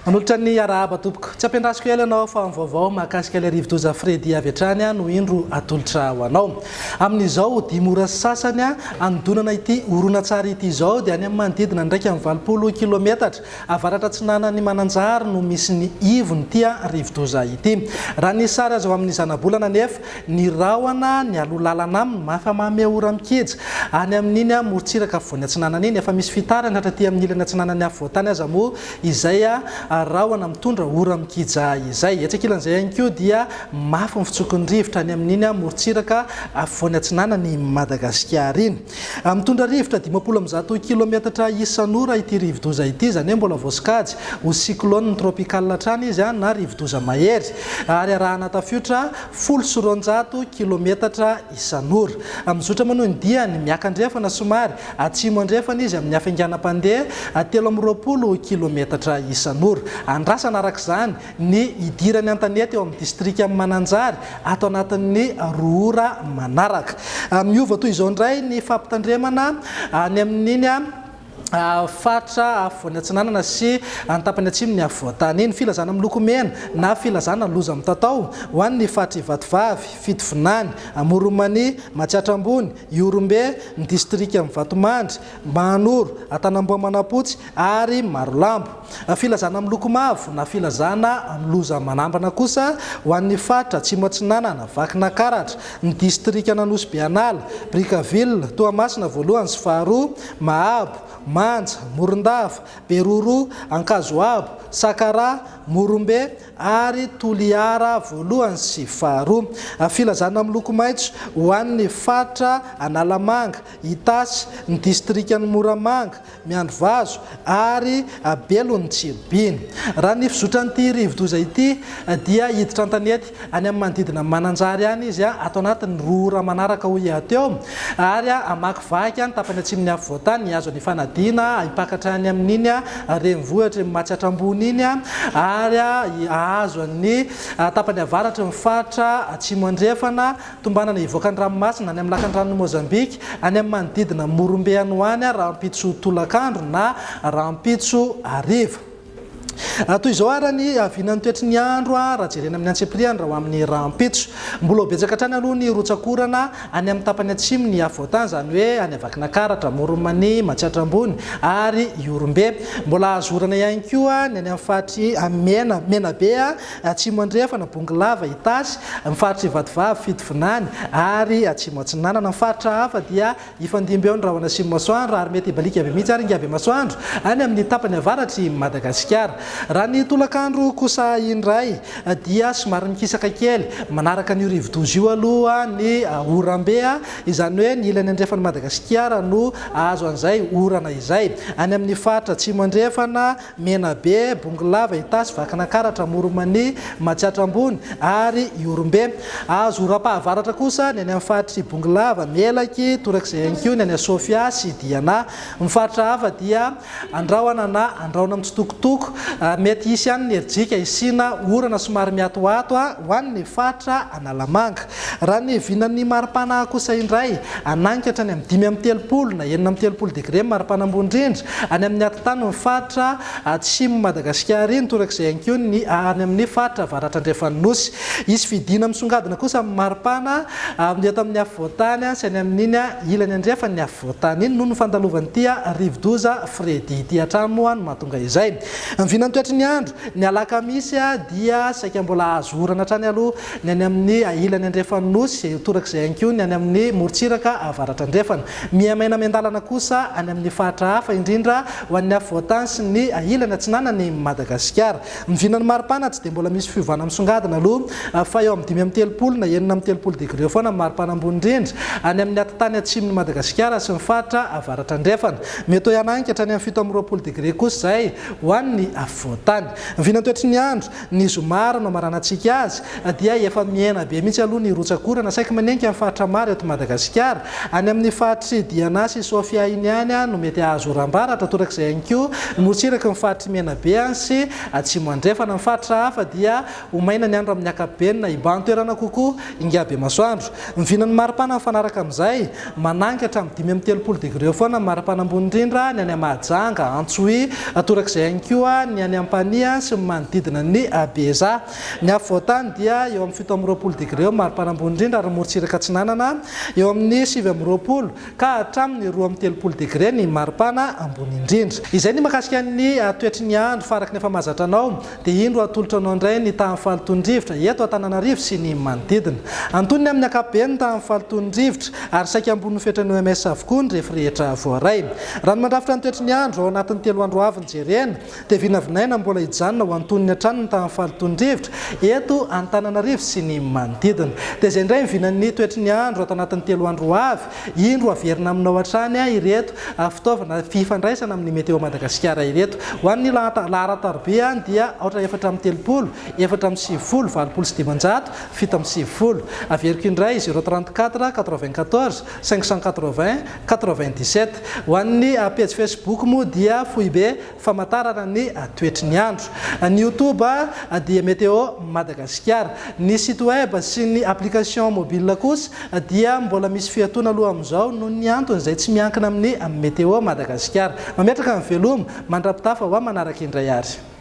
Manolotra ny arahaba tompoko. Tsy ampiandrasiko ela ianao fa ny vaovao mahakasika ilay rivodoza Freddy avy hatrany no indro atolotra ho anao. Amin'izao dimy ora sy sasany anodonana ity horonantsary ity izao dia any amin'ny manodidina ny 81 kilometatra avaratra atsinanan'i Mananjary no misy ny ivon'ity rivodoza ity. Raha ny sary azo avy amin'ny zanabolana anefa, ny rahona nialoha lalana aminy mafy manome ora-mikija any amin'iny morontsiraka afovoany atsinanana iny. Efa misy fitarany hatraty amin'ny ilany atsinanan'ny afovoantany aza moa izay rahona mitondra ora-mikija izay. Etsy ankilan'izay ihany koa dia mafy ny fitsoky ny rivotra any amin'iny morontsiraka afovoany atsinanan'i Madagasikara iny. Mitondra rivotra 150 kilometatra isan'ora ity rivodoza ity, izany hoe mbola voasokajy ho cyclone tropical hatrany izy na rivodoza mahery, ary arahana tafiotra 210 kilometatra isan'ora. Mizotra manohy ny diany miakandrefana somary atsimo andrefana izy amin'ny hafainganam-pandeha 23 kilometatra isan'ora. Andrasana araka izany ny hidirany an-tanety eo amin'ny distrikan'i Mananjary ato anatin'ny 2 ora manaraka. Miova toy izao indray ny fampitandremana any amin'iny faritra afovoany atsinanana sy any tapany atsimo ny afovoantany iny. Filazana miloko mena na filazana loza mitatao ho an'ny faritr'i Vatovavy, Fitovinany, Amoron'i Mania, Matsiatra Ambony, Ihorombe, ny distrikan'i Vatomandry, Mahanoro, Antanamboa Manampotsy ary Marolambo. Filazana miloko mavo na filazana amin'ny loza manambana kosa ho an'ny faritra Atsimo Atsinanana, Vakinakaratra, ny distrikan'Anosibe An'ala, Brickaville, Toamasina voalohany sy faharoa, Mahabo, Manja, Morondava, Beroroha, Ankazoabo, Sakaraha, Morombe ary Toliara voalohany sy faharoa. Filazana miloko maitso ho an'ny faritra Analamanga, Itasy, ny distrikan'i Moramanga, Miandrivazo ary Belon'ny Tsiribihina. Raha ny fizotran'ity rivodoza ity dia hiditra an-tanety any amin'ny manodidina an'i Mananjary any izy ato anatin'ny 2 ora manaraka hoy aho teo ary hamakivaky ny tapany atsimon'ny afovoantany hihazo an'Ifanadiana hipaka hatrany amin'iny renivohitr'i Matsiatra Ambony iny ary hahazo an'ny tapany avaratry ny faritra Atsimo Andrefana Tombanana hivoaka ny ranomasina any amin'ny lakandranon'i Mozambika, any amin'ny manodidina Morombe any ho any rahampitso tolakandro na rahampitso hariva. Toy izao ary ny vinan'ny toetry ny andro raha jerena amin'ny antsipiriany raha ho amin'ny rahampitso. Mbola ho betsaka hatrany aloha ny rotsak'orana any amin'ny tapany atsimo ny afovoantany, izany hoe any Vakinankaratra, Amoron'i Mania, Matsiatra Ambony ary Ihorombe. Mbola azo orana ihany koa ny any amin'ny faritr'i Mena, Menabe, Atsimo Andrefana, Bongolava, Itasy, ny faritr'i Vatovavy, Fitovinany ary Atsimo Atsinanana. Ny faritra hafa dia hifandimby eo ny rahona sy ny masoandro ary mety hibaliaka be mihitsy ary ingahy masoandro any amin'ny tapany avaratr'i Madagasikara. Raha ny tolakandro kosa indray dia somary mikisaka kely manaraka an'io rivodoza io aloha ny orambe, izany hoe ny ilany andrefan'i Madagasikara no hahazo an'izay orana izay. Any amin'ny faritra Atsimo Andrefana, Menabe, Bongolava, Itasy, Vakinankaratra, Amoron'i-Mania, Matsiatra Ambony ary Ihorombe. Azo oram-pahavaratra kosa ny any amin'ny faritr'i Bongolava, Melaky, torak'izay ihany koa ny any Sofia sy Diana. Ny faritra hafa dia andrahona na andrahona mitsitokotoko. Mety hisy ihany ny herijika hisiana orana somary miatoato ho an'ny faritra Analamanga. Raha ny vinan'ny maripana kosa indray, hananika hatrany amin'ny 35 na 36 degre ny maripana ambony indrindra any amin'ny atitanin'ny faritra atsimon'i Madagasikara iny, torak'izay ihany koa ny any amin'ny faritra avaratra andrefan'ny Nosy. Hisy fidina misongadina kosa amin'ny maripana eto amin'ny afovoantany sy any amin'iny ilany andrefan'ny afovoantany iny noho ny fandalovan'ity rivodoza Freddy ity hatrany moa no mahatonga izay. Ny vinan'ny toetry ny andro, ny alakamisy dia saika mbola azo orana hatrany aloha ny any amin'ny ilany andrefan'ny Nosy, torak'izay ihany koa ny any amin'ny morontsiraka avaratra andrefana. Miha-maina miandalana kosa any amin'ny faritra hafa, indrindra ho an'ny afovoantany sy ny ilany atsinanan'i Madagasikara. Ny vinan'ny maripana tsy dia mbola misy fiovana misongadina aloha fa eo amin'ny 35 na 36 degre eo foana ny maripana ambony indrindra any amin'ny atitany atsimon'i Madagasikara sy ny faritra avaratra andrefana. Mety ho hiananika hatrany amin'ny 27 degre kosa izay ho an'ny afovoantany. Ny vinantoetry ny andro, Ny zoma ary no hamaranantsika azy dia efa mihena be mihitsy aloha ny rotsak'orana saiky manenika ny faritra maro eto Madagasikara. Any amin'ny faritr'i Diana sy Sofia iny ihany no mety hahazo oram-baratra, torak'izay ihany koa ny morontsiraky ny faritr'i Menabe sy Atsimo Andrefana. Ny faritra hafa dia ho maina ny andro amin'ny ankapobeny na hibahan-toerana kokoa ingahy be masoandro. Ny vinan'ny maripana mifanaraka amin'izay, mananika hatramin'ny 35 degre eo foana ny maripana ambony indrindra ny any Mahajanga, Antsohihy, torak'izay ihany koa ny. ny any Ampanihy sy ny manodidina ny Bezaha. Ny afovoan-tany dia eo amin'ny 27 degre eo ny maripana ambony indrindra ary ny morontsiraka atsinanana eo amin'ny 29 ka hatramin'ny 32 degre ny maripana ambony indrindra. Izay ny mahakasika ny toetry ny andro fa araka ny efa mahazatra anao dia indro atolotra anao indray ny tahan'ny fahalotoan'ny rivotra eto Antananarivo sy ny manodidina. Antonony amin'ny ankapobeny ny tahan'ny fahalotoan'ny rivotra ary saika ambonin'ny fetran'ny OMS avokoa ny refy rehetra voaray. Raha ny mandrafitra ny toetry ny andro ao anatin'ny telo andro ho avy ny jerena dia vinavinaina mbola hijanona ho antonony hatrany ny tahan'ny fahalotoan'ny rivotra eto Antananarivo sy ny manodidina. Dia izay indray ny vinan'ny toetry ny andro ato anatin'ny telo andro ho avy. Indro averina aminao hatrany ireto fitaovana fifandraisana amin'ny Météo Madagasikara ireto. Ho an'ny laharan-taroby dia aotra 34 94 580 97. Averiko indray zéro 34 94 580 97. Ho an'ny pejy Facebook moa dia foibe famantarana ny toetry ny andro. Ny YouTube dia Météo Madagasikara. Ny site web sy ny application mobile kosa dia mbola misy fiatoana aloha amin'izao noho ny antony izay tsy miankina amin'ny Météo Madagasikara. Mametraka ny veloma, mandra-pitafa ho ahy manaraka indray ary.